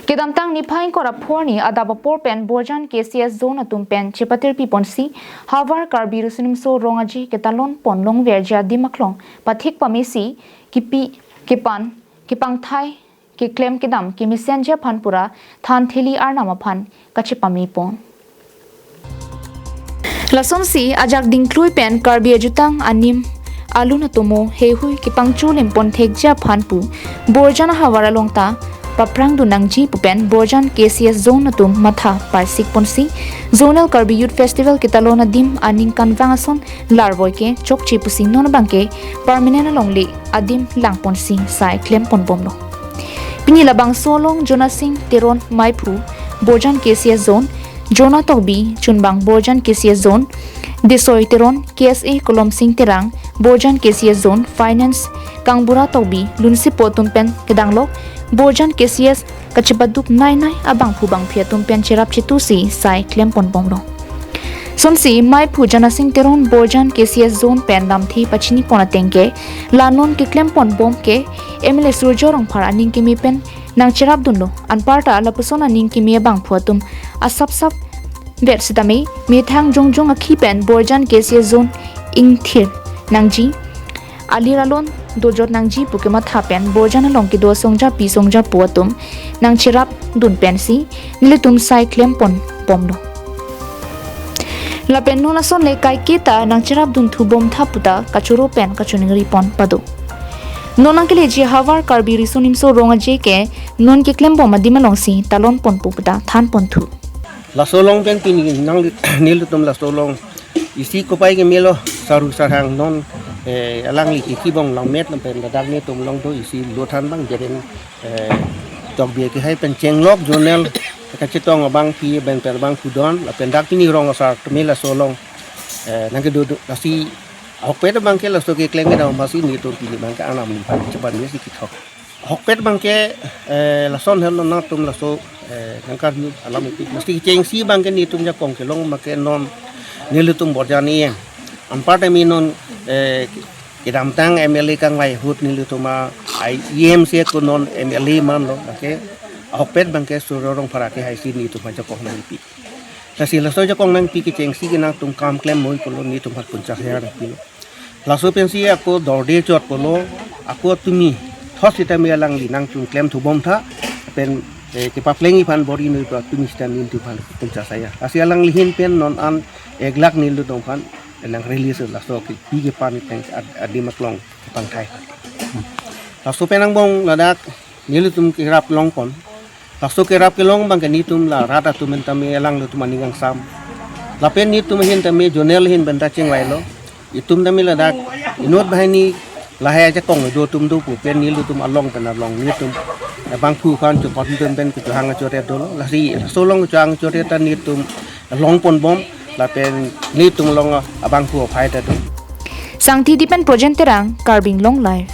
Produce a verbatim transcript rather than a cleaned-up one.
Kedamtang niphai ingkoi ra phongo arni adap apor pen Borjan K C S zone atum pen chepatirpi ponsi havar Karbi Riso Nimso Rong Aje ketalon pon longverji adim aklong pathik pamesi kipi kepan kepangthai keklem kedam kemesenji aphan pura than theli arnam aphan kachepame pon. Lasonsi ajak dingklui pen Karbi ajutang anim alun atomo heihui kepangcho lem pon thekji aphan pu Borjan ahavar along ta paprang dun nangji pu pen Borjan K C S zone atum matha parsik ponsi Zonal Karbi Youth Festival ketalon adim aningkanvang ason larvoi ke chokche pusi non abang ke permanent alongle adim lang ponsi sai klem pon bomlo. Pini labangso along Jonasing Teron Maiphu Borjan K C S zone, Jona Tokbi chunbang Borjan K C S zone, Desoi Teron K S A Kolomsing Terang Borjan K C S zone, Finance Kangbura Tokbi lunsipo atum pen kedanglok Borjan K C S kachepaduk nainai abangphu bangphi atum pen cherap chetusi sai klem pon bomlo. Sonsi Maiphu Jonasing Teron Borjan K C S zone pen lamthe pachini pon ateng ke la non keklem pon bom ke M L A Surjya Rongphar aning keme pen nangcherap dunlo. Anparta lapuson aning keme abangphu atum asap sap vet sitame methang jongjong akhi pen Borjan K C S zone ingthir nangji, alir alon dojot nangji pu kematha pen Borjan along kedo songjapi songjapo atum nangcherap dun pensi nelitum sai klem pon bomlo. Lapen non ason le kaiketa nangcherap dun thu bomtha puta kachoro pen kachiningri pon pado. Non nangkeleji havar Karbi Riso Nimso Rong Aje ke non keklem bom adim alongsi talon ponpo puta than pon thu. Laso along pen pini nang nelitum laso along isi kopai kemelo saru sarhang non, eh, alangli kiki bong langmet pen ladak netum along do isi lo than bang jeren, eh, Tokbi kehai pen chenglok zonal kachetong abangpi pen per bang pudon lapen dak pini rong asar tumi laso along, eh, nangkedo do lasi ahokpet abang ke laso keklem kedam masi netum pini abang ke anam ni pan cepat ni si kithok. Ahokpet abang ke, eh, lason helo nangtum laso, eh, nangkarju alam ipik. Mesti kechengsi abang ke netum jakong kelong abang ke non nelitum Borjan iyem. Anparta mi non, eh, kedamtang M L A kangvai ahut nelitum a-iyem si ako non M L A manlo abang ke ahokpet abang ke Surjya Rongphar akehaisi netum aphan jakong nangpi. Lasi laso jakong nangpi kechengsi ke nangtum kam klem moi pulo netum aphan ponchas hajar nangpilo. Laso pensi ako dorde chot pulo, ako tumi thos sitame alangli nangchun klem thu bomtha pen, eh, kepaplengji aphan bor-i noi pa tumi sita netum aphan ponchas hajar. Lasi alangli ahin pen non an ek lakh nelitum aphan nang release laso kepi kepan pen ad-, adim aklong kepangthai. Laso pen angbong ladak nelitum kerap long pon. Laso kerap kelong abang ke netum la rat atum pen tame alanglitum aning kangsam. Lapen netum ahin tame zonal ahin pen ta chingvailo. Itum tame ladak inut banghini lahai ajakong do atum do pu pen nelitum along pen along netum abangphu aphan chokon pen pen kechohang achoret dolo. Lasi laso along chohang achoret ta netum long pon bom lapen netum along abangphu aphai ta do. Sangti di pen Projen Terang, Karbi Anglong Live.